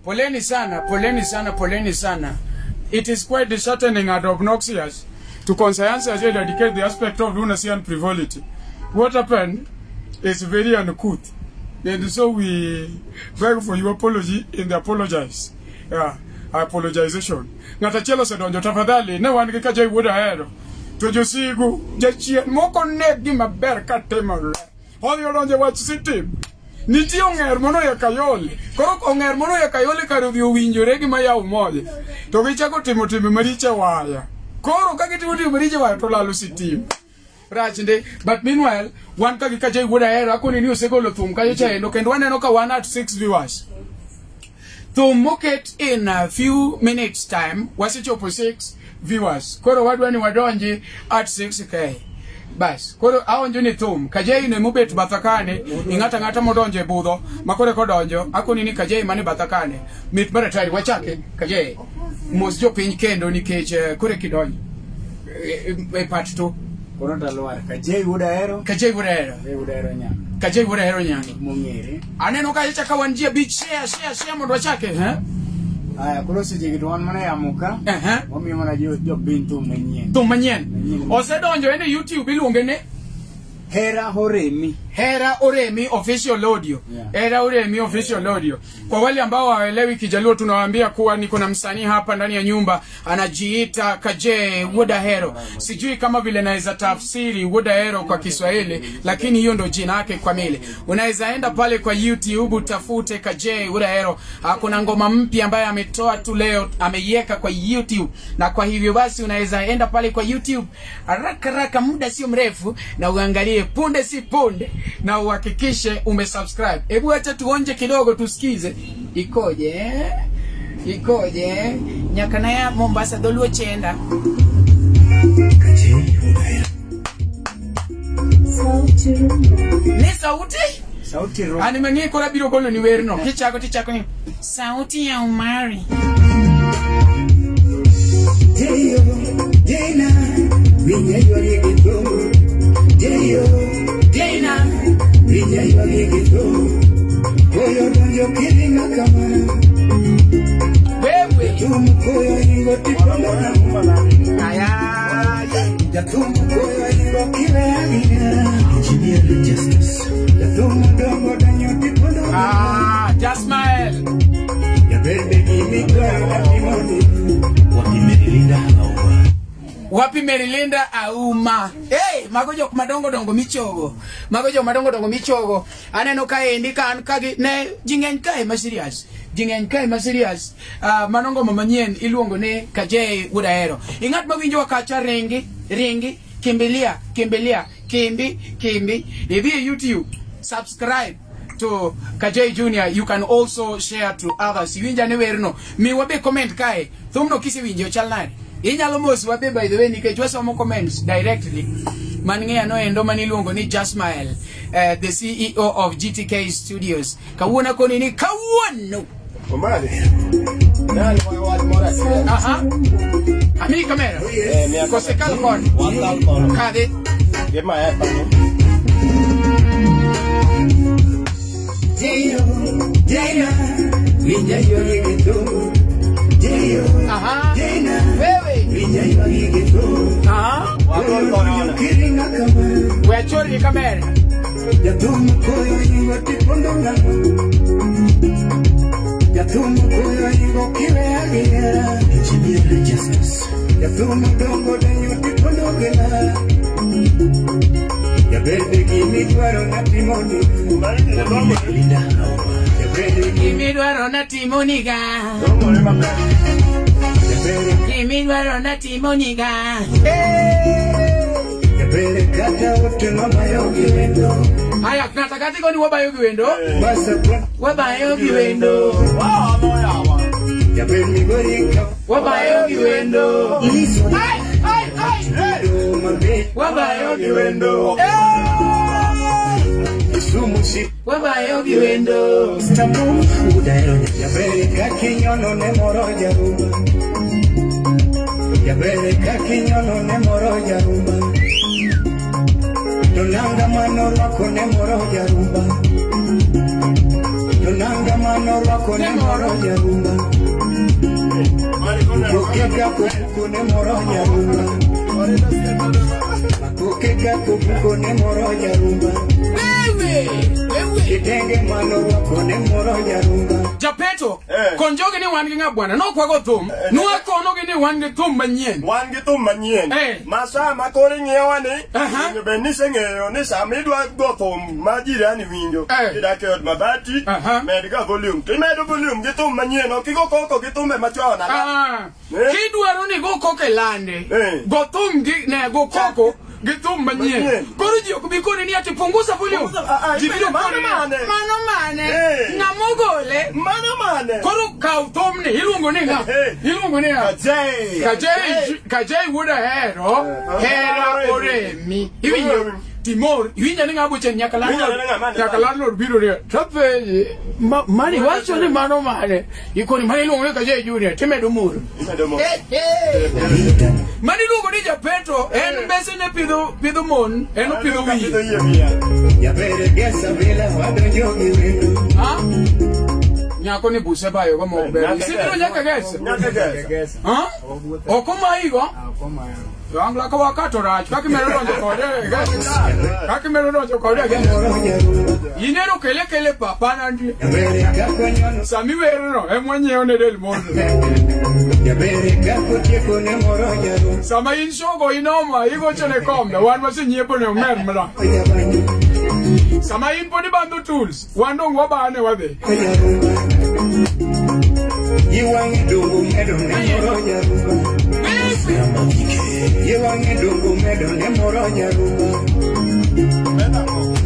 Poleni sana, poleni sana, poleni sana. It is quite disheartening and obnoxious to conscientiously dedicate the aspect of lunacy and frivolity. What happened is very uncouth. And so we beg for your apology in the apologize. Yeah, apologization. Ng'at achiel osedonjo tafadhali ne wan gi Kajay wuod Ahero. To josigu jachien moko neg gima ber katimore. Odhi odonjo e wach sitim. Nitie ong'er mono ya Kayole. Koro ong'er mono ya Kayole kar odhi owinjore gi mayaw moja. To gichako timo timbe maricho e waya. Koro ka gitimo timbe maricho e waya to lalo sitim. Rach ndi. But meanwhile, wan ka gi Kajay wuod Ahero akoni ni osegolo thum kacho cha endo kendo waneno ka wan at 6 viewers. Thum moket in a few minutes time wasechopo 6 viewers. Koro wadwa ni wadonji at 6k. Bas, koro aonjo ni thum. Kajay ne mobet batha kane, ing'ata ng'ata modonjo e budho, ma koro kodonjo, akoni ni Kajay mane batha kane. Mit mar atari, wachake, Kajay. Mos jopiny kendo nikech koro kidonjo. E part 2. Koro talwar. Kajay wuod Ahero. Kajay wuod Ahero. Kajay wuod Ahero Nyango. Kajay wuod Ahero Nyango. Mong'ere. Aneno ka ichaka wan ji abich, share, share, share mondo wachake, eh? Aya, koro seche gi to wan mana e yamo ka. Wamiyo mana jopiny thum manyien. Thum manyien. Osedonjo en e YouTube iluonge ni Hera Oremi. Hera Oremi official audio. Yeah. Hera Oremi official audio. Kwa wale ambao hawaelewi Kijaluo tunawaambia kuwa niko na msanii hapa ndani ya nyumba anajiita Kajay Wuod Ahero. Sijui kama vile naweza tafsiri Wuod Ahero kwa Kiswahili, lakini hiyo ndo jina yake kamili. Unaweza enda pale kwa YouTube utafute Kajay Wuod Ahero. Kuna ngoma mpya ambayo ametoa tu leo, ameiweka kwa YouTube. Na kwa hivyo basi unaweza enda pale kwa YouTube haraka haraka, muda sio mrefu, na uangalie punde si punde na uhakikishe umesubscribe. Hebu acha tuonje kidogo tusikize ikoje? Ikoje? Nyakana ya Mombasa dholuo chenda. Ni sauti? Sauti ro. Ani mangi kora biro golo ni werno. Kichako tichako ni sauti ya Umari. Jeyo, jena, vinyayo yegeto. Jeyo, jena, vinyayo yegeto. Koyo donjo kiringa kama. Wewe. Jatumu koyo ingo tipondo na. Aya. Jatumu koyo ingo kiwe agina. Engineer Justice. Jatumu dongo danyo tipondo. Ah, Jasmael. Jabebe kimi koyo atimondi. Wapi Merilinda Auma. Wapi Merilinda Auma. Hey, mago jok madongo dongo michogo. Mago jok madongo dongo michogo. Aneno kaendi ka an kagi ne jing'eny kae ma serious. Jing'eny kae ma serious. Mano ngoma manyien iluongo ni Kajay Wuod Ahero. Ing'at mawinjo wakacha ringi, ringi, kimbilia, kimbilia, kimbi, kimbi. Idhi e YouTube, subscribe to Kajay Junior. You can also share to others. Iwinja ne werno. Mi wabe comment kae. Thumno kisewinjo chal nade? Inyalo mos wabe by the way nikech wasomo comments directly. Man ng'eya no endo maniluongo ni Jasmael, the CEO of GTK Studios. Kawuono koni ni kawuono. Omari. Nani wa mora sasa? Aha. Ami kamera. Kosekal kon. Wakal kon. Kade. Gema hapa. Jeyo, jena, vinyayo yegeto. Jeyo, aha. Jena, wewe. Vinyayo yegeto. Aha. Wakal kon. Kiringa kama. We achori kamera. Jatumu koyo ingo tipondo ngamo. Jatumu koyo ingo kiwe agina. Engineer Justice. Jatumu dongo danyo tipondo gela. Jabede kimi dwaro na timoni. Merilinda Auma. Jabede kimi dwaro na timoniga. Kimi dwaro na timoniga. Jabede kata wote mabayo giwendo. Haya, tunataka tiko ni wabayo giwendo. Wabayo giwendo. Wabayo giwendo. Ai, ai, ai. Wabayo giwendo. Wabayo giwendo. Jabede kakinyono ne moro jaruma. Jabede kakinyono ne moro jaruma. Tonanga mano rwako ne moro jaruma. Tonanga mano rwako norwako ne moro nyarumba. Makoke kakobuko ne moro nyarumba. Makoke kakobuko ne moro nyarumba. Kitenge manorwako ne moro nyarumba. Japeto, konjogi ni wan gi ng'a bwana, nokwago thum. Nwakonogi ni wan gi thum manyien. Wan gi thum manyien. Ma sama koro ing'iewa ni, be niseng'eyo ni sama idwa go thum ma jirani winjo, idak e ot mabati, med ga volume. To imedo volume gi thum manyien, ok igo koko gi thumbe machon. Kidwaro ni go koko e lande, go thum gi ne go koko gi thum manyien. Koro ji ok bi koni ni ati punguza volume. Ji biro koni mano mane, ng'ama ogole. Mano mane. Koro kaw thumni, iluongo ni ng'a? Iluongo ni ng'a? Kajei. Kajei wuod Ahero, hera oremi. Iwinjo? Timor, iwinjo ni ng'a bochen nyaka landlord biro ni. Tapenji, mani wacho ni mano mane. Ikoni mani iluongo ni Kajei Junior, timedo moro. Imedo moro. Mani iluongo ni Japeto, en mbese ne pidho mon, en opidho wiye. Jabere gesa bila wadonjo gi wendo. Nyako ni buse bayo go mok ber. Isibiro nyaka gesa. Nyaka gesa. Ha? Ok omaigo? Angla ka wakato rach, kaka imedo donjo kode gesa. Kaka imedo donjo kode gesa. Inero kele kele papa nandie. Sami wero no, emwa nyiewo ne del mondo. Sama in shogo inoma, igocho ne kombe, wan wasenyiepo ne omer mla. Sama in pod ibandho tools, wan dong wabane wadhi.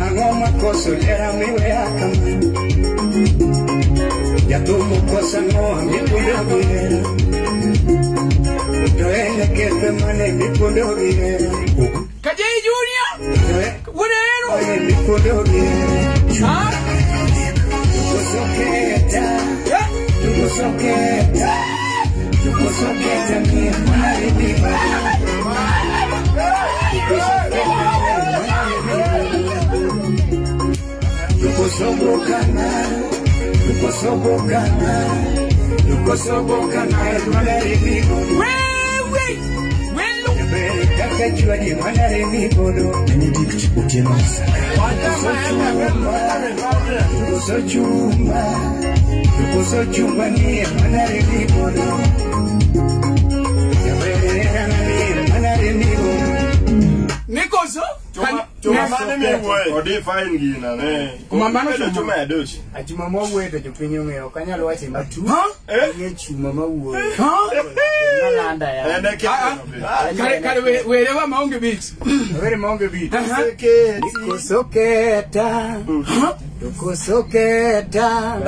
Ang'o makoso lera miweya kama. Jatumo kosa ng'o mipundo gi hera. To en e ketho mane mipundo gi hera. Kajei Junior! Wuod Ahero! Mipundo gi hera. Tukosoketa, tukosoketa, tukosoketa ni mwanaribima. Tukosobokana, tukosobokana, tukosobokana mwanaribima. Wewe! Welu! Kaka chwadi mwanaribima. Benedict Otieno Isaka. Tukosochumba, tukosochumba ni mwanaribima. Nikoso? Chuma mane miwuoye? Odi fine gina ne. Mano chuma ya doshi. Achuma mawuoye to jopiny ong'eyo, ok anyal wache matut. Ing'e chuma mawuoye. Nalanda ya. Kare werewa maonge beat. Were maonge beat. Nikosoketa, tukosoketa,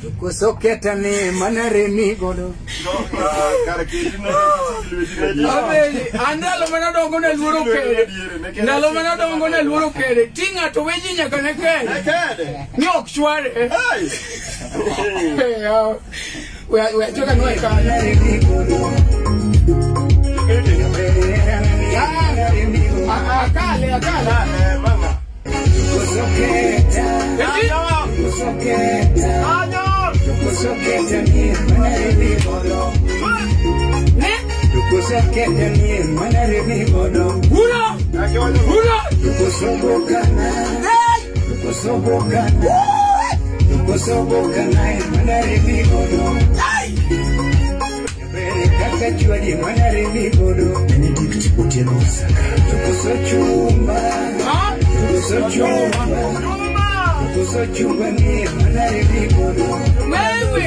tukosoketa ni manaremi godo. Abeli, andalo mana dongo ne luoro kede. Ndalo mana dongo ne luoro kede. Ti ng'ato weji nyaka ne kede. Ni ok chware. We achoka nwe kanyo. Akale, akale. Tukosoketa, tukosoketa, tukosoketa ni manaremi godo. Tukosoketa ni manaremi godo. Hula! Hula! Tukosobokana, tukosobokana, tukosobokana manaremi godo. Kaka chwadi manaremi godo. Benedict Otieno Isaka. Tukosochumba, tukosochumba, tukosochumba ni manaremi godo. Wewe!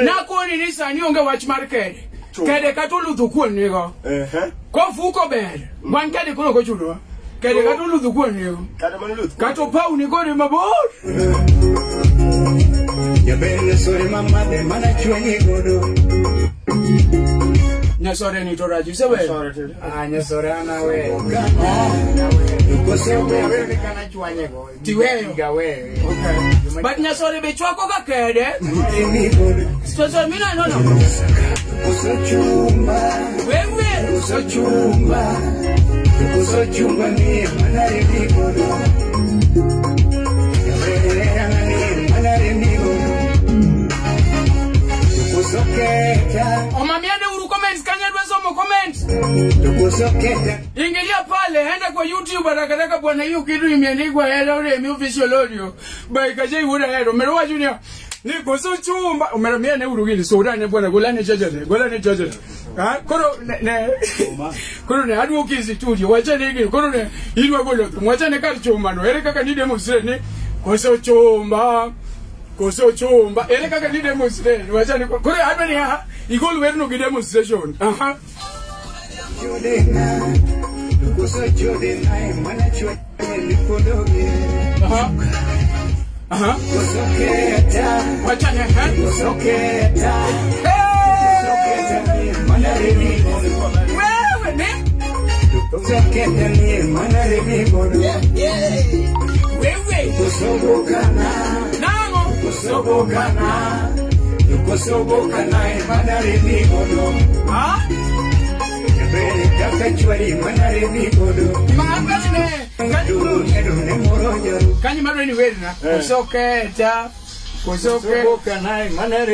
Nakoni ni sani onge wach mar kede. Kede kata oludho kuon nigo. Kofuko ber. Wan kede koro ok ochunowa. Kede kata oludho kuon nigo. Kata opaw ni kode mabor. Jaber nyasore mamadhe mana chwenyi godo. Nyasore ni to rach iseweyo. Nyasore an aweyo. Aweyo ni kana chwanyego. Tiweyo. Gaweyo. Okay. But nyasore be chwako ga kede. Nyasore mina no no. Tukosochumba, Wewe! tukosochumba, tukosochumba ni manaremi godo. Jaber ni manaremi godo. Ingilia pale, enda kwa YouTube haraka bwana, hiyo kitu imeandikwa Hero Remi Official Audio by Kajei Wuda Hero. Merowa Junior. Ni koso chumba, umeromia ne urugini so ne bwana gola ne jaje, gola ne jaje. Ha? Koro ne koro ne aduoki studio, wacha ne koro ne idwa golo. Wacha ne kar chumba no. Ere kaka ni demonstrate ni koso chumba. Koso chumba. Ere kaka ni demonstrate. Wacha ne koro adwa ni ha igol werno gi demonstration. Aha. Aha. Aha. Wacha ne ha. Wewe ne? Wewe. Nango. Ah? Kanyi marweni werna. Kosoketa. Kosoke.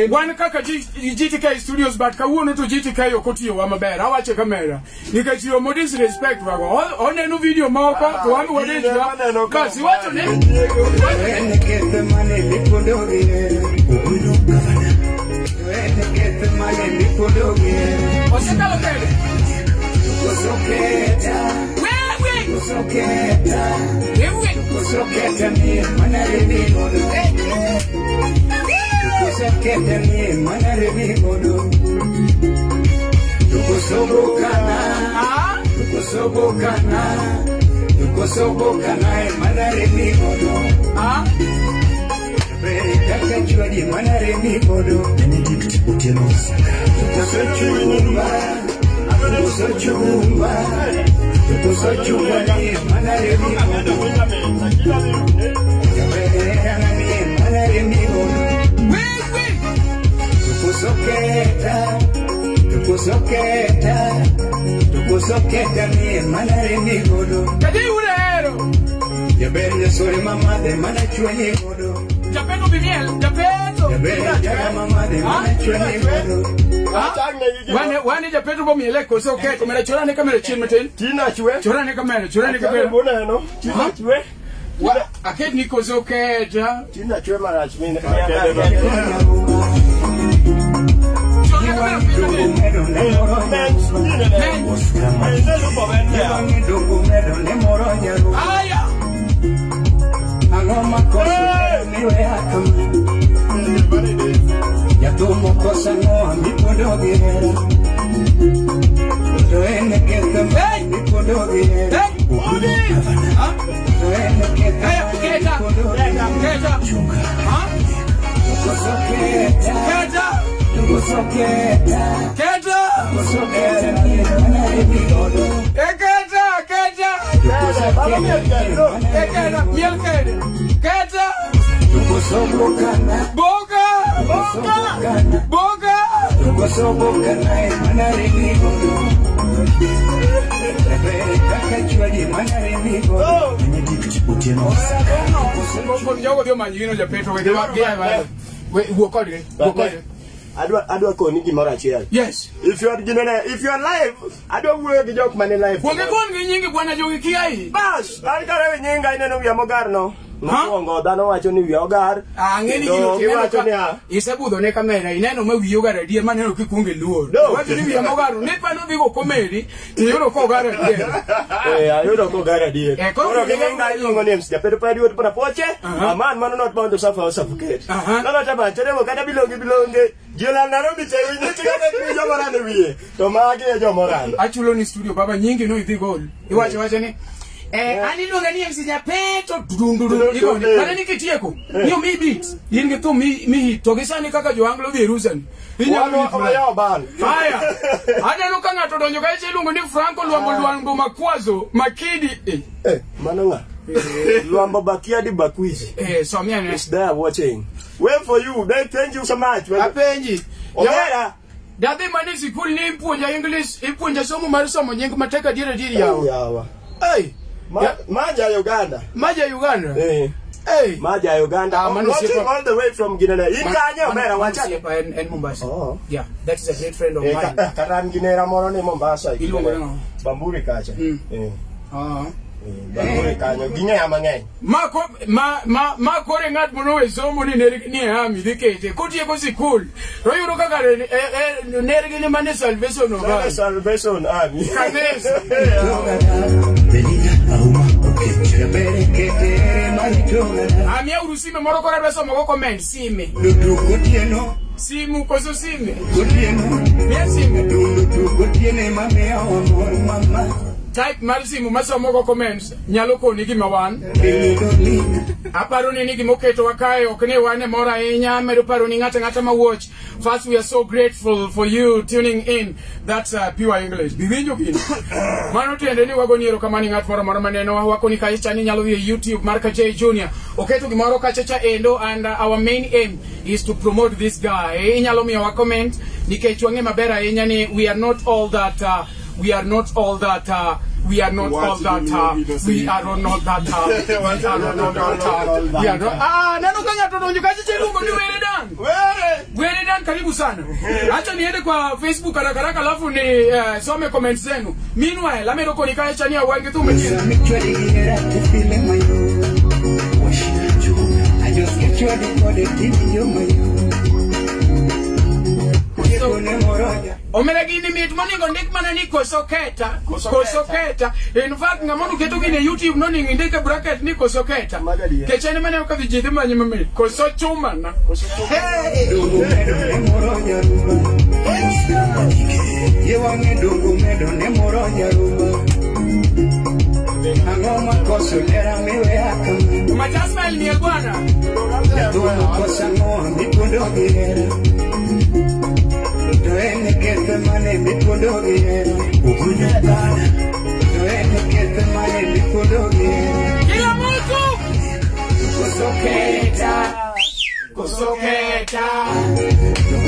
Wan kaka GTK Studios but kawuono to GTK okotiyo wa maber. Awache kamera. Nikech yo mo disrespect wago. Oneno video moko to wan wadechwa. Kasi wacho ne. Osekalo kede. Wewe. Wewe. Ah? Benedict Otieno Saka. Japeto Bimiel, Japeto. Wane Japeto bomiele koso keto mera chora ne kamera chien matin. Tina chwe. Chora ne kamera, chora ne kamera. Bona no. Tina chwe. Wa aket ni koso keta. Tina chwe marach mine. Chora ne kamera pin. Aya. Boga! Boga! Boga! Benedict Otieno Saka. Adwa koni gimoro achiel. Yes. If you are if you are live, adwa wuoyo gi jok mane live. Wuoge kon gi nyingi bwana jogi kiai. Bas, an kare nyinga ineno wiya mogar no. Mokwongo dhano wacho ni wiya ogar. Ang'e ni gino iwacho niya. Isebudho ne kamera ineno ma wiyi ogar adier maneno kikuonge luor. Wacho ni wiya mogar ne pano dhi go komedi tiyudo ko ogar adier. Ayudo ko ogar adier. Koro gi nyinga iluongo ni MC Japeto Padi Wuod Poche. A man mano not bound to suffer or suffocate. Lolo taba teremo kata bilonge bilonge. Jiola Nairobi te winjo tigane jomoran e wiye. To magi e jomoran. Achulo ni studio baba nyingi no idhi gol. Iwacho wacho ni ani iluonga ni MC Japeto dudundudu igoni. Kata ni kitieko. Ni omi beat. In gi thum mi to gi sani kaka jo-Anglo dhi e rusa ni. Inyalo yawo ban. Haya. Aneno ka ng'ato donjo kae iluongo ni Franco Luambo Luambo Makwazo Makidi. Mano ng'a? Luambo Bakiadi Bakwiji. Somia ne. Is there watching. Wait for you. They thank you so much. Apenji. Omera. Dadhi mane sikul ni ipuonja English, ipuonja somo mar somo nying matek adier adier yawa. Yawa. Hey. Maja Uganda. Maja Uganda. Eh. Hey. Maja Uganda. Watching all the way from Ginene. Ikanyo mera wacha. En Mombasa. Oh. Yeah, that is a great friend of mine. Karan Ginera moro ni Mombasa. Iluongo nang'o? Bamburi kacha. Eh. Ah. Bamburi kanyo. Ging'eya mang'eny. Ma kore ng'at monowe somo ni nergi ni ami dhi kete. Kotieko sikul. To iyudo kaka nergi ni mane Salvation Army. Salvation Army. Kanisa. Belinda Auma Okecho. Amia urusime moro kora dwa somo go comment sime. Simu koso sime. Mia sime. Type mar simu masomo go comments nyalo koni gima wan. Aparo ni gima oketo wakae ok ne wan e mor ahinya medo paro ni ng'ato ang'ata ma watch. First, we are so grateful for you tuning in. That's pure English. Biwinjo gino. Mano tiende ni wagoni erokamano ng'at moro amora maneno wakoni kacha ni nyalo dhi e YouTube mar Kache Junior. Oketo gimoro kacha cha endo and our main aim is to promote this guy. Inyalo miyowa comment nikech wang'e maber ahinya ni we are not all that we are not all that we are not all that we are not that we are not all that we are not. Ah, neno kanya to kachi cheluongo ni Were Dan. Were Dan, karibu sana. Acha niende kwa Facebook haraka haraka alafu ni some comments zenu. Meanwhile, amedo koni kae chania wange tu mwenyewe. Omera gini mit moningo ndik mana ni kosoketa. Kosoketa. In fact ng'ama keto gini e YouTube no ningo ndike bracket ni kosoketa. Kechene mane ka vijidhi manyi mamit. Koso chuma na. Koso chuma. Matasma ni bwana. Kila mtu kusoketa kusoketa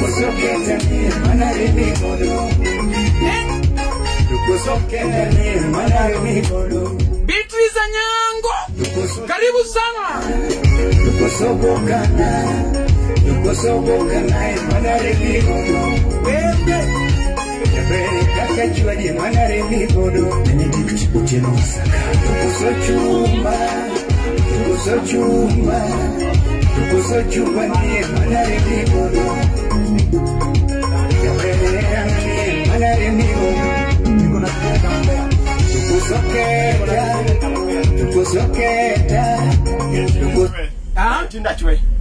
kusoketa ni manarimi godo kusoketa ni manarimi godo. Beatrice Anyango, karibu sana. Tukosobokana tukosobokana manarimi godo. Benedict Otieno Saka.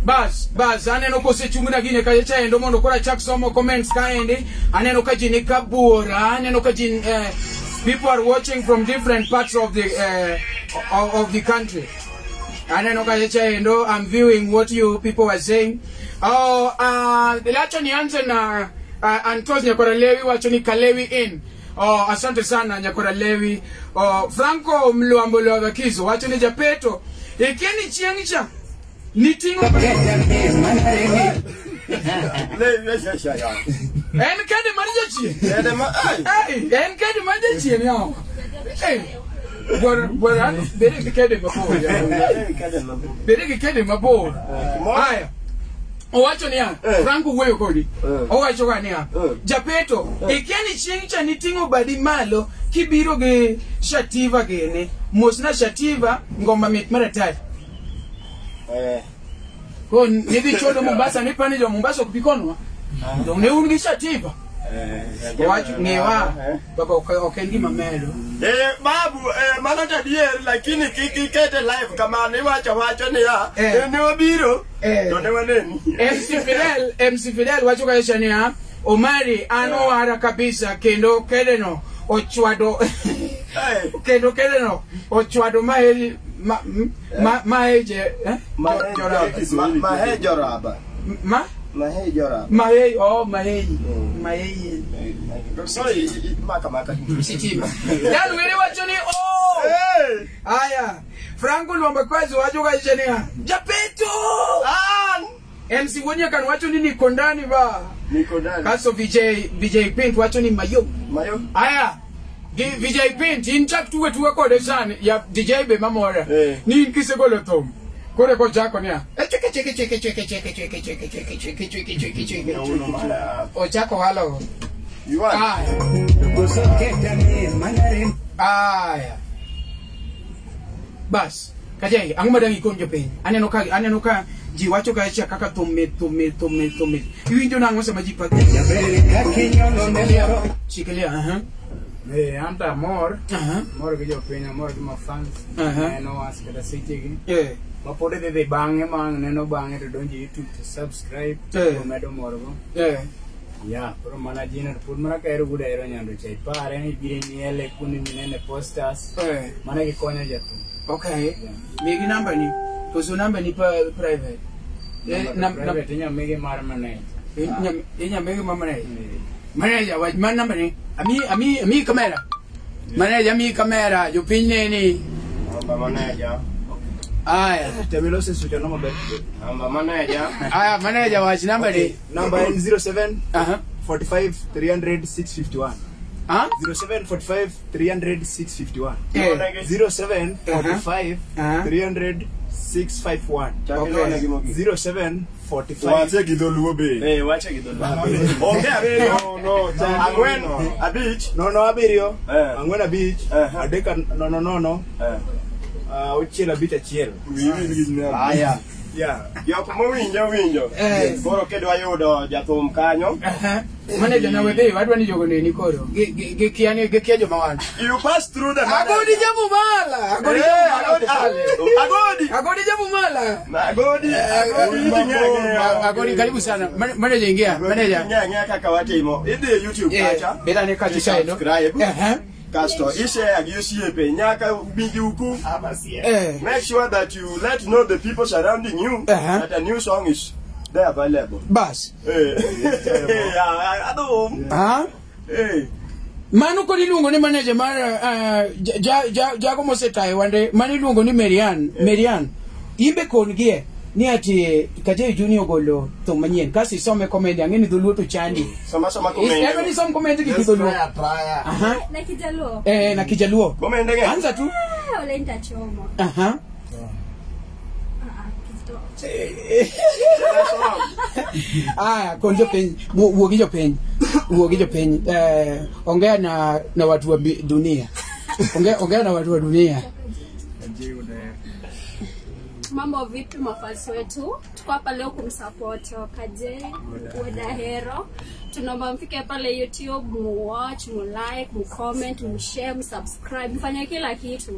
Bas, bas, aneno kosechungna gine kacha endo mondo kora chak somo comments kaendi. Aneno ka ji ni kabuora, aneno ka ji people are watching from different parts of the of the country. Aneno kacha endo, I'm viewing what you people are saying. Oh, lacha nianze na Antos Nyakora Lewi wacho ni Kalewi in. Oh, asante sana Nyakora Lewi. Oh, Franco Mluambo Lwavakizo wacho ni Japeto. Ikeni chiengcha nitingo en kede mar jachien. En kede mar jachien yawa. Bwana bere gi kede mabor. Bere gi kede mabor. Haya. Owacho niya, Franco wuoyo kodi. Owacho ga niya, Japeto, ikeni chieng' cha niting'o badi malo kibiro gi Shativa gene. Mosna Shativa ngoma mit mar atari. Ko nidhi chodo Mombasa ni pani jo Mombasa ok bi konwa. Dong ne un gi Shativa. Owacho ng'ewa baba ok en gima medo. Babu mano to adier lakini kik ikete live kamano iwacho wacho niya ne wabiro to ne waneni. MC Fidel wacho kacha niya Omari an owara kabisa kendo kedeno ochwado kendo kedeno ochwado maheri maheje mahejoraba ma mahejoraba mahei oh mahei mahei sorry maka maka sitima dan were wacho ni oh aya Franco Luamba kwazo wacho kacha niya Japeto an MC Wonya kan wacho ni niko ndani ba niko ndani kaso VJ Paint wacho ni mayo mayo aya VJ Paint in chak tuwe tuwe kode sani ya DJ be mamora. Ni in kisegolo thum. Kore ko chako niya. Cheke cheke cheke cheke cheke cheke cheke cheke cheke cheke cheke cheke. Ochako halo. Aya. Bas. Kajai, ang madang ikon jopiny. Aneno ka ji wacho ka cha kaka thum mit. Iwinjo nang'o sama ji pako? Shikilia, aha. Eh, anta amor. Amor gi jopiny, amor gi mafans. Neno was kata sechegi. Eh. Mapod idhi bang'e ma ang' neno bang'e to donjo YouTube to subscribe to medo morgo. Eh. Ya, koro mana jina to pod mana kahero wuod Ahero Nyando cha ipare ni ibiro imiele kuonde minene posters. Eh. Mana gikonyo jathum. Okay. Migi namba ni. Koso namba ni pa private. Private inya migi mar manager. Inya migi mar manager. Manager wach mar namba ni. Ami kamera. Manager ami kamera jopiny neni. Namba manager. Aya. Temilose sucha namba ber. Namba manager. Aya manager wach namba ni. Namba en 07 45 300 651. Huh? 07 45 300 651. 07 45 300 651. Okay. 07 45. Wache gi dholuo be. Eh, wache gi dholuo. Onge abiriyo. No, ang'wen abich. Nono abiriyo. Ang'wen abich. Adek nono nono. Auchiel abich achiel. Aya. Yeah. Jok mowinjo winjo. Koro kidwa yudo jathum kanyo. Manager na wedhi wadwa ni jogo neni koro. Gikia joma wan. You pass through the manager. Agodi jamumala. Agodi jamumala. Agodi jamumala. Agodi. Agodi karibu sana. Manager ingia. Manager. Ng'e kaka watimo. Idhi YouTube kacha. Beda ne kacha ino. Subscribe. Kasto ishare gi osiepe nyaka bigi uku. Make sure that you let know the people surrounding you that a new song is there available. Bas. Ah? Mano kod iluongo ni manager mar jago mosetayo wande mano iluongo ni Marian. Marian. Imbe kon gie ni ati Kajai Junior ogolo thum manyien kasi isome comment ang'e ni dholuo to chandi. Soma comment. Ema ni som comment gi dholuo. Aha. Na Kijaluo. Eh, na Kijaluo. Comment ng'e. Anza tu. Ole nitachoma. Aha. Aya, kon jopiny, wuo gi jopiny. Wuo gi jopiny. Ongea na watu wa dunia. Ongea na watu wa dunia. Mambo vipi mafans wetu? Tuko hapa leo kumsupport Kajai Wuod Ahero. Tunaomba mfike pale YouTube, muwatch, mulike, mucomment, mshare, msubscribe, mfanye kila kitu.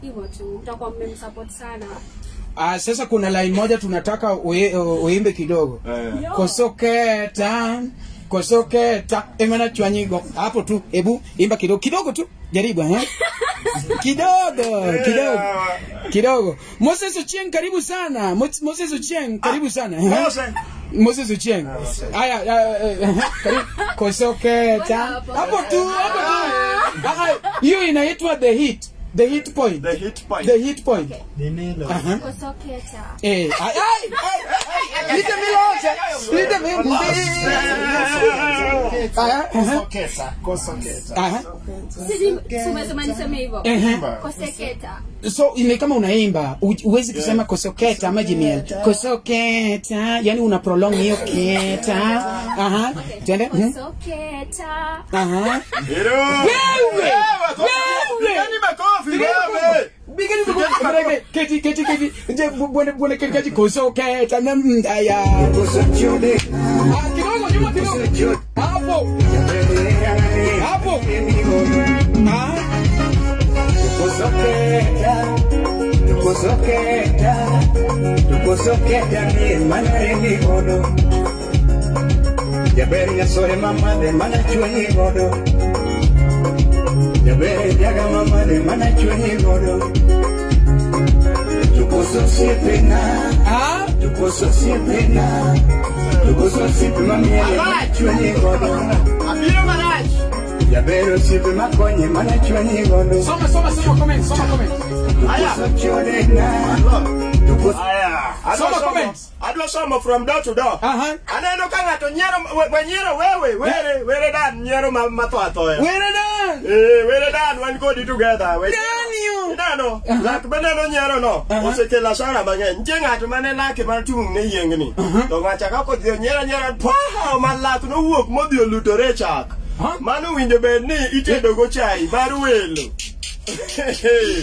Hivyo tu, mtakuwa mmemsupport sana. Sasa kuna line moja tunataka uimbe kidogo. Kosoketa, kosoketa, emana chwanyigo. Hapo tu, ebu imba kidogo, kidogo tu. Jaribu eh. Kidogo, kidogo. Kidogo. Moses Ochieng karibu sana. Moses Ochieng karibu sana. Moses Ochieng. Aya, karibu. Kosoketa. Hapo tu, hapo tu. Hiyo inaitwa the hit. The hit point. The hit point. The hit point. Dinelo. Kosoketa. Eh, ay ay ay. Lite miloche. Lite miloche. Kosoketa. Kosoketa. Aha. Sisi tumesema niseme hivyo. Koseketa. So ni kama unaimba, uwezi kusema kosoketa ama jimiel. Kosoketa, yani una prolong hiyo keta. Aha. Twende. Kosoketa. Aha. Wewe. Pigani makofi wewe. Bigani makofi. Keti keti keti. Je bwana keti kosoketa na aya. Kosochode. Ah, kidogo nyuma kidogo. Hapo. Hapo. Ah. Kosoketa. Kosoketa. Kosoketa ni mana ni godo. Jaber nyasore mama de mana chwenyi godo. Jaber jaga mama de mana chwenyi godo. Tukoso siepena. Ah? Tukoso siepena. Tukoso siepe mami mana chwenyi godo. Abiro marach. Jaber osiepe makonye mana chwenyi godo. Soma soma soma comment, soma comment. Aya. Tukoso chodena. Tukoso. Aya. Soma comments. Adwa somo from door to door. Aneno ka ng'ato nyiero nyiero wewe were were dan nyiero matho athoya. Were dan. Were dan wan kodi together. Daniel. Nano, lak beneno nyiero no. Osekelo asara mang'eny. Nitie ng'ato mane lake mar tung' ne yiengni. To ng'acha ka kodhi onyiero nyiero pa ma lak nowuok modhi olutore e chak. Mano winjo bed ni itedo go chai mar welo.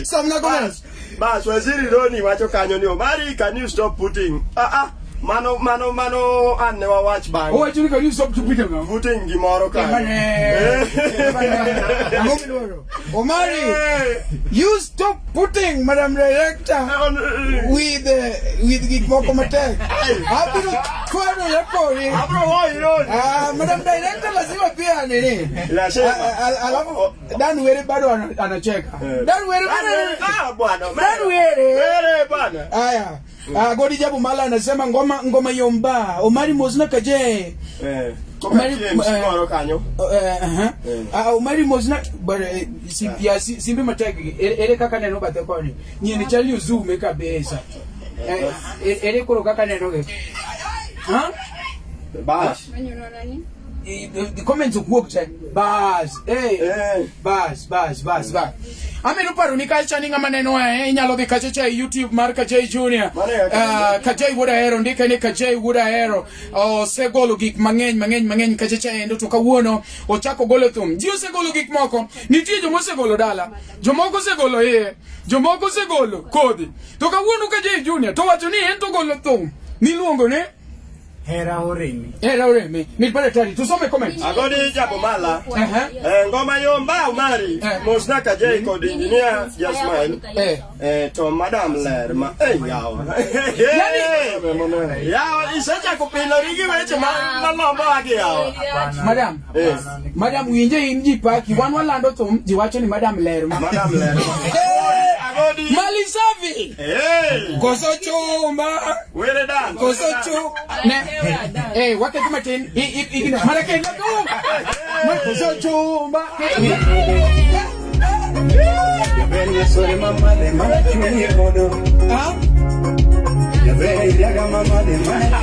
Somna comments. Bas, Waziri Roni wacho kanyo ni Omari, can you stop putting? Mano an ne wawach bang'e. Owacho ni can you stop putting? Putting gimoro kanyo. Omari, you stop putting Madam Director with gik moko matek. Abiro kwano yakori. Abro woi Roni. Madam Director lazima pia nini? Alafu Dan Were bado anacheka. Dan Were bado. Bwana. Dan Were. Were bwana. Aya. Godi Jabu Mala anasema ngoma yomba. Omari Mosna Kaje. Omari moro kanyo. Omari Mosna simbi matek ere kaka neno bathe koni. Nyini chali uzume kabisa. Ere koro kaka neno ge. Ha? Bas. The comments wuok te. Bas. Bas. Amedo paro ni kacha ni ng'ama neno inyalo dhi kacha cha YouTube mar Kajay Junior. Kajay Wuod Ahero, ndike ni Kajay Wuod Ahero. Osegolo gik mang'eny kacha cha endo to kawuono ochako golo thum. Ji osegolo gik moko. Nitie joma osegolo dala, jomoko osegolo iye, jomoko osegolo kodhi. To kawuono Kajay Junior to wacho ni en to golo thum miluongo ni Hera Oremi. Hera Oremi. Ni pale tari. Tusome comments. Agodi Jabu Mala. Ngoma yomba Omari. Mosna Kajay kod engineer Jasmine. To Madam Ler ma yawa. Yani yawa isecha kupilo rigi weche ma lombo agi yawa. Madam. Madam winje in ji paki wan walando thum ji wacho ni Madam Ler ma. Madam Ler. Agodi. Mali safi. Koso chuma. Were dan. Koso chuma. Ne. Wakati matin igina marake na tu. Koso chuma. Yabeni sore mama de mara chuni godo. Ah? Yabeni yaga mama de mara chuni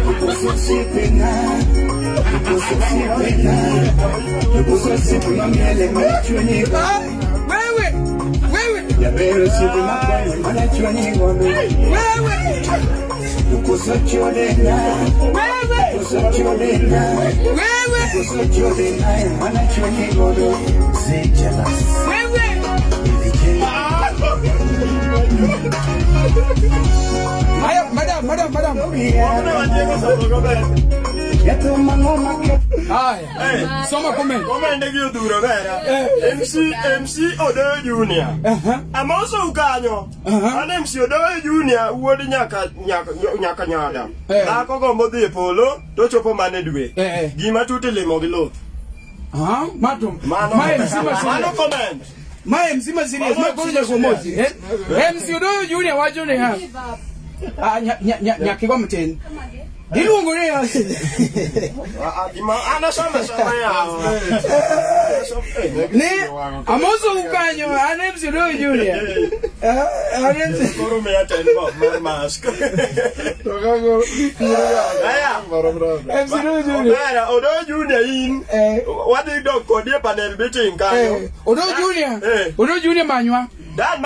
godo. Koso sipina. Koso sipina. Koso sipina miele mara chuni godo. Wewe. Wewe. Yabeni sipina kwa mara chuni godo. Wewe. Koso chodena. Wewe. Koso chodena. Wewe. Koso chodena mara chuni godo. Wewe. Haya, madam. Haya. Soma comment. Comment gi odhuro vera. MC Odoyo Junior. Amoso ukanyo. An MC Odoyo Junior wuod nyaka nyada. Dhako gombo dhi e polo to chopo mana dwe. Gima tut ilimo gi luth. Matum. Mano comment. Ma MC ma serious ma koro nyakomozi. MC Odoyo Junior wacho ni ha. Nyakigo mten. Iluongo ni ana soma yawa. Ne amoso ukanyo an MC Odoyo Junior. An MC koro me aten bo mar mask. To kago Aya. MC Odoyo Junior. Odoyo Junior in. Wadhi dok kodi e panel meeting kanyo. Odoyo Junior. Odoyo Junior manywa. Dan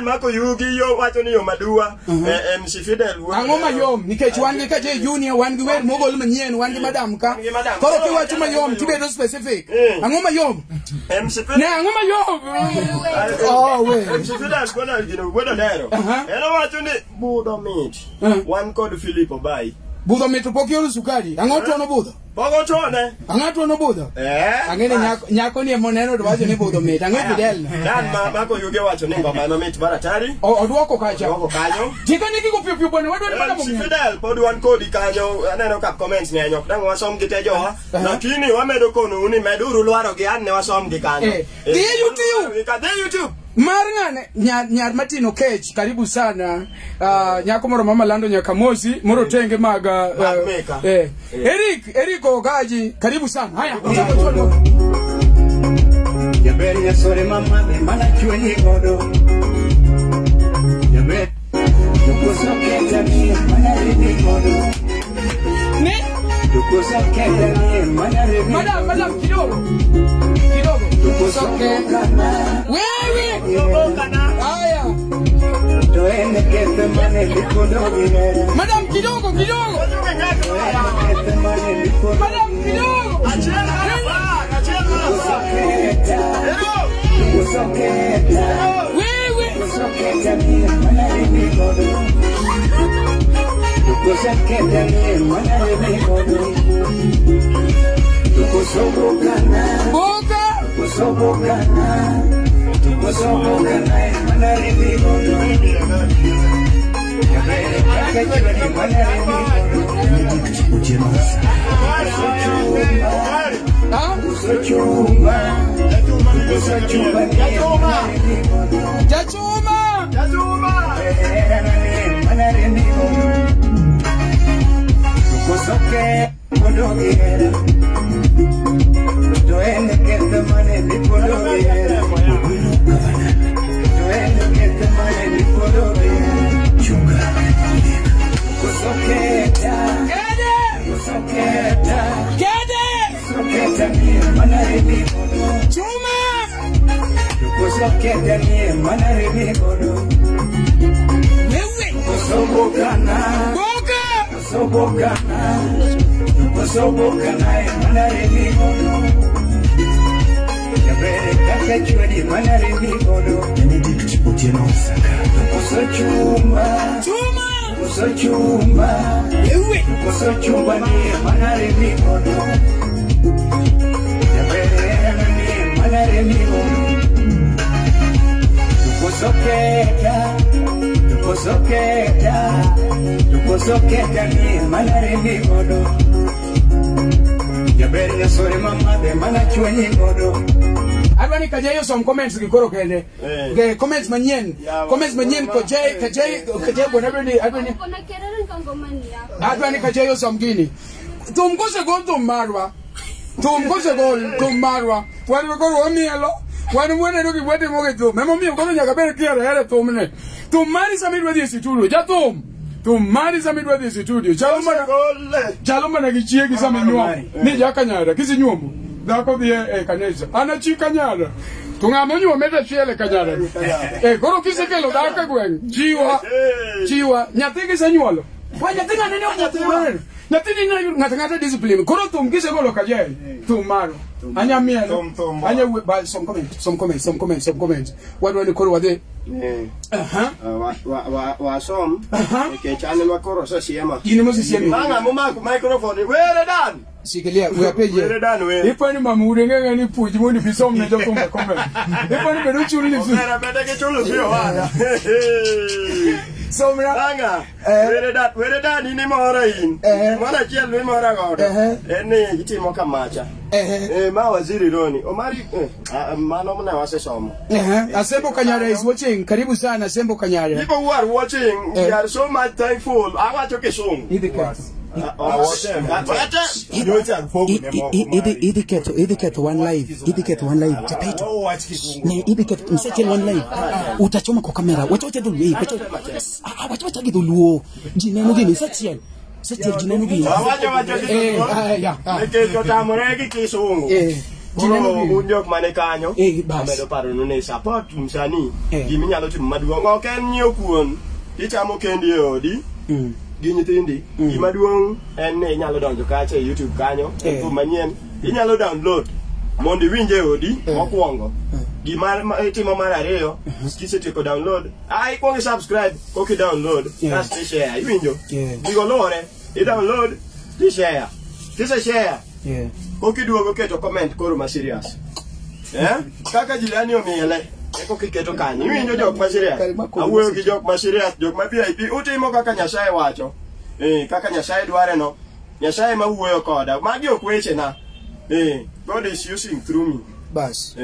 mako yugi yo wacho ni yo madua MC Fidel. Ang'o mayom nikech wan gi Kajay Junior wan gi wer mogol manyien wan gi madam ka. Koro kiwacho mayom tibedo specific. Ang'o mayom? MC Fidel. Ne ang'o mayom? Oh we. MC Fidel gona gino gwedo dero. En owacho ni budho mit. Wan kod Philip Obai. Budho mit pok iolo sukari. Ang'o tuono budho? Pok otuone. Ang'o tuono budho? Ang'e ni nyako ni emoneno to wacho ni budho mit. Ang'e Fidel. Dan mako yuge wacho ni ngoma no mit mar atari. Oduoko kacha. Oduoko kanyo. Tika ni gigo piyo piyo bwana wadwaro mana MC Fidel pod wan kodi kanyo aneno ka comments ng'eny ok dang' wasom gi te jowa. Lakini wamedo konou ni meduru lwaro gi an ne wasom gi kanyo. Dhi e YouTube. Dhi e YouTube. Mar ng'ane nyar Martin Okech karibu sana. Nyako moro mama lando nyakamosi moro tenge mag Eric Ogaji karibu sana. Haya. Yabeni sore mama de mara chuni godo. Ne? Madam, madam, kidogo. Kidogo. Wewe. Haya. Madam, kidogo, kidogo. Madam, kidogo. Wewe. Boka. Jachuma. Jachuma. Benedict Otieno Saka. Adwani kajayo some comments gikoro kende. The comments manyien. Comments manyien kajai kajai kajai bwana adwani adwani. Kuna kelele ngoma ni yako. Adwani kajayo some gini. Tumkose gol tumarwa. Tumkose gol tumarwa. Wani koro omielo. Wani mwene nuki bwete moge tum. Memo mio koro nyaka ber kiere here tumne. Tumari samidwa di studio. Jatum. Tumari samidwa di studio. Chalo mana. Chalo mana gichiegi saminyuomo. Ni jakanyara kisinyuomo. Dhako dhi e kanisa. Ana chi kanyara. To ng'ama onyuome to achiel e kanyara. Koro kisekelo dhako e gweng', jiwa. Jiwa. Nyathi kisenyuolo. Wa nyathi ng'ane ne nyathi mare. Nyathi ni ng'ato ng'ato discipline. Koro thum kisegolo kajel. Thum maro. Anya mielo. Anya ba some comment, some comment, some comment, some comment. Wadwa ni koro wadhi. Wa som. Nikech an ema koro osesiema. In ema osesiemi. Bang'a momako microphone. Were dan. Shikilia uyapeje. Ipo ni mamure ngenge ni puji mundi bisom ne jokum comment. Ipo ni bedo chuli ni. Omera bede ke chulu sio wala. Somra. Banga. Were dan in mora in. Mora chiel ni mora godo. En ni itimo kamacha. Ma waziri Roni. Omari mano mna wasesomo. Asembo Kanyara is watching. Karibu sana Asembo Kanyara. People who are watching, we are so much thankful. Awacho kisungu. Idhi one live, idhi one live. Chapeto. Ne idhi mseche one live. Utachoma kwa kamera. Wacha wacha dhulu. Wacha wacha dhulu. Jineno gini seche. Seche jineno gini. Wacha wacha dhulu. Nikech otamore gi kisungu. Koro un jok mane kanyo. Amedo paro ni support msanii. Giminyalo timo maduong'. Ok en nyiewo kuon. Ichamo kendi e odi. Gi nyithindi. Gima duong' en ni inyalo donjo kacha e YouTube kanyo, thum manyien, inyalo download mondo iwinje e odi mokwongo. Gima itimo mar ariyo, kisetieko download, ikwongo i-subscribe koka i-download, kasto i-share, iwinjo? Gigo luwore, i-download, ti-share. Kise-share, koka iduogo keto comment koro ma serious. Kaka jirani omiele, eko kiketo kanyo. Iwinjo jok ma serious. Awuoyo gi jok ma serious, jok ma VIP, utimo kaka Nyasaye wacho. Kaka Nyasaye dware no. Nyasaye ma wuoyo koda. Magi ok wechena. God is using through me. Bas.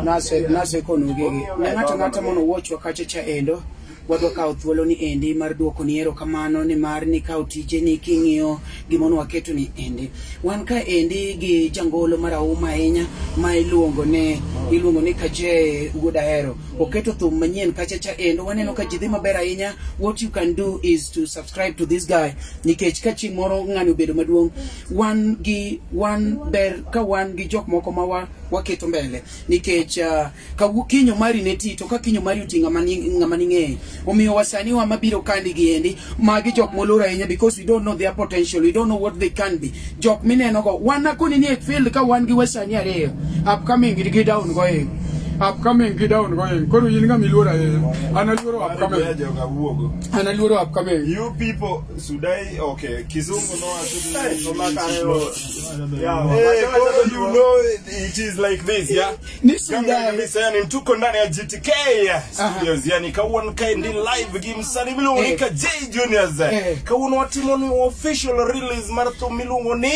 Nase kono gigi. Ng'ato ng'ato mondo watch wakache cha endo. Wadwa kawo thuolo ni endi mar duoko ni erokamano ni mar ni kawo tije ni king'iyo gimono waketo ni endi. Wan ka endi gi jangolo marahuma ahinya ma iluongo ni Kajee Wuod Ahero. Oketo thum manyien kacha cha endo waneno ka ji dhi maber ahinya. What you can do is to subscribe to this guy nikech ka chieng' moro ng'ani obedo maduong' wan gi wan ber ka wan gi jok moko ma waketo mbele nikech ka kinyo mari ne ti to ka kinyo mari oti ng'ama ning'eyo. Omiyo wasanii wa mabiro kandi gi endi magi jok molor ahinya because we don't know their potential, we don't know what they can be. Jok mineno go wan akoni ni e field ka wan gi wasanii ariyo upcoming gi down going. Upcoming gi down going. Koro in ng'ama iluoro ahinya. An aluoro upcoming. An aluoro upcoming. You people Sudai okay Kizungu no you know it is like this yeah. Ni Sudai kabisa yani tuko ndani ya GTK studios yani kawuono kaendi live gi msanii miluongo ni Kajee Juniors. Kawuono watimo ni official release mar thum miluongo ni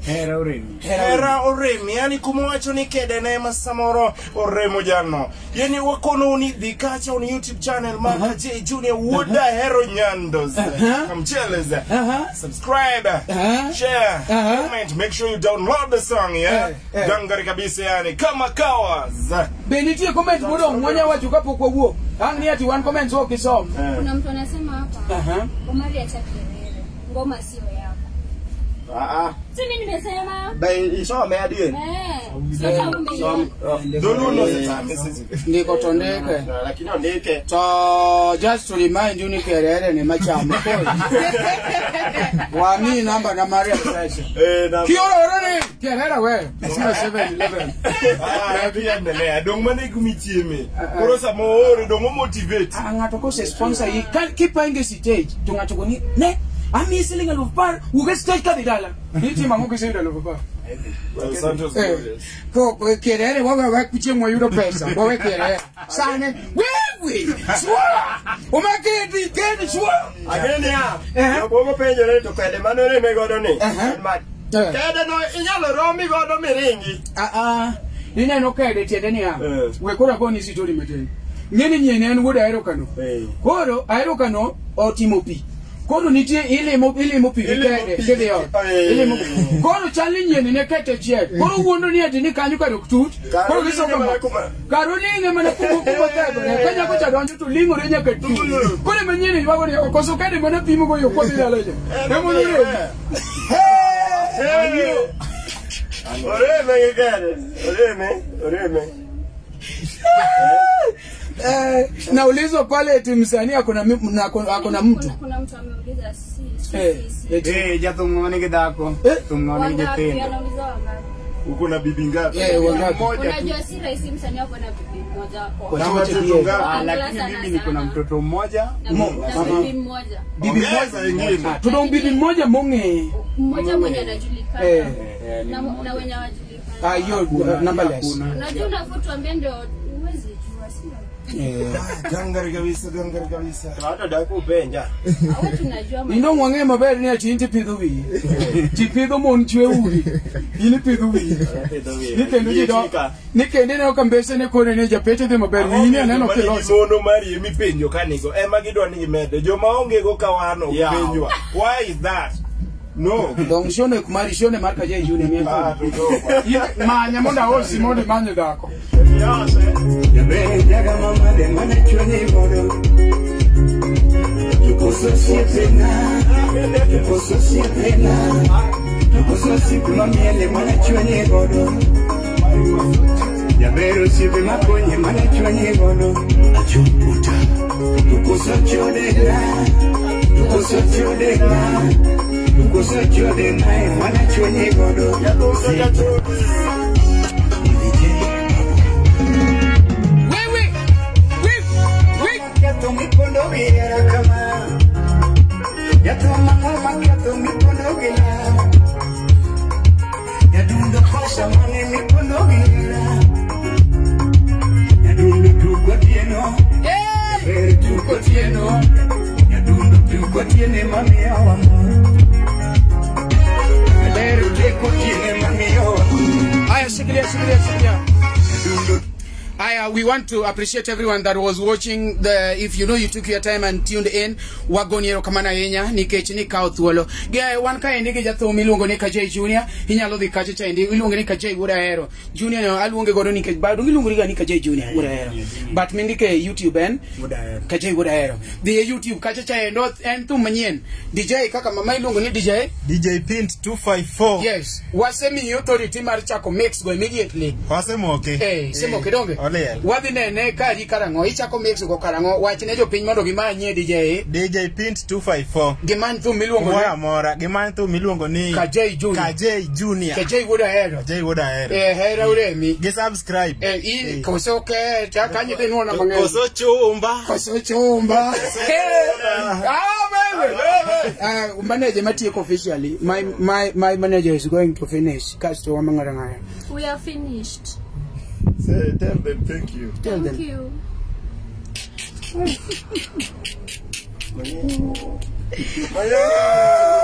Hera Oremi. Hera Oremi yani kumawacho ni kede ne ma samoro oremo jano. Yani wakono ni dhi kacha on YouTube channel mar Kajee Junior Wuod Ahero Nyandos. Kamcheleze. Subscribe, share, comment, make sure you download the song yeah. Gangari kabisa yani kama kawas. Be nitie comment modong' mwanya wacho kapok wawuok. Ang' ni ati wan comments ok isom. Kuna mtu anasema hapa. Omari acha kelele. Ngoma sio yako. Si mimi nimesema. Bai isome adier. Ndiko to ndike. Lakini ondike. To just to remind you ni kelele ni machamo. Wami namba na Maria Pressure. Kioro orone kelele we. 0711. Endelea. Dong mane kumichieme. Koro sama oore dong motivate. Ng'ato kose sponsor yi kipange stage to ng'ato koni ne ami siling elfu apar wuok stage kadhi dala. Nitie mang'o kiseyudo elfu apar? Well, Santos Glorious. Ko kelele wawe chieng' wayudo pesa. Wawe kelele. Sane wewe swa. Omakedi kedi swa. Ageni ya. Jogo penjore to kede mano reme godo ni. Kede no inyalo romi godo miringi. Ineno kede tiende niya. We koro agoni sitori matin. Ng'eni nyien en Wuod Ahero Kano. Koro Ahero Kano otimo pi. Koro nitie ilimo pi kede kede ot. Ilimo. Koro chal ni nyien ne kete chiel. Koro wuondo ni ati ni kanyo kar ok tut. Koro giso kama. Karo ling'e mana kuma thedhore. Ka nyako cha donjo to ling'ore nyaka tut. Koro ema nyien ywago ni okoso kede mana pimo go yo kodhi dala cha. Emo nore. Oreme gi kede. Oreme. Naulizwa pale eti msanii akona mtu. Kuna mtu ameuliza si. Jathum ng'ama nigi dhako, thum ng'ama nigi nyithindo. Uko na bibi ngapi? Wangapi? Unajua si rahisi msanii ako na bibi mmoja wako. Lakini mimi niko na mtoto mmoja na bibi mmoja. Bibi mmoja ingine. Tuna bibi mmoja mong'e. Mmoja mwenye anajulikana. Na wenye hawajulikani. Hiyo numberless. Unajua unapotuambia ndio huwezi jua sio? Gangari kabisa, gangari kabisa. Hata dakupenja. Wewe tunajua. Ino ng'e maber ni ati inti pidho wiyi. Ji pidho mon chwe udi. In ipidho wiyi. Ni kendo ji do. Ni kendo ineno ka mbese ne kone ne japete dhi maber. Wiyi ni aneno kiloso. Mono mari emipenjo kanigo. Ema gidwa ni gimede. Joma onge go kawano penjwa. Why is that? No. Dong shone kumari shone mar Kajee Junior mi. Manya mondo aosi mondo imanye dhako. Aya, shikilia, shikilia, shikilia. We want to appreciate everyone that was watching the if you know you took your time and tuned in. Wagoni erokamano ahinya nikech nikawo thuolo. Wan kaendi gi jathum miluongo ni Kajay Junior. Inyalo dhi kacha chaendi iluonge ni Kajay Wuod Ahero. Junior no aluonge godo nikech bado iluongori ga ni Kajay Junior Wuod Ahero. But mindike e YouTube en Kajay Wuod Ahero. Dhi e YouTube kacha chaendo en thum manyien. DJ kaka mama iluongo ni DJ DJ Pint 254. Yes. Wasemiyi authority mar chako mix go immediately. Wasemoke. Semoke donge. Oliel. Wadhi nene kari karang'o ichako mix go karang'o wach ne jopiny mondo gimanye DJ DJ Pint 254. Gimany thum miluongo Moro ni amora. Gimany thum miluongo ni Kajay Junior. Kajay Junior. Kajay Wuod Ahero. Kajay Wuod Ahero. Hera uremi. Gi subscribe. Koso ke ta kanyo dhi nuona mang'eny. Koso chumba. Koso chumba. Wewe. Manager matieko officially. My manager is going to finish. Kasto wamang'ara ng'ara. We are finished. Say, tell them thank you. Tell Thank them. you. Maya.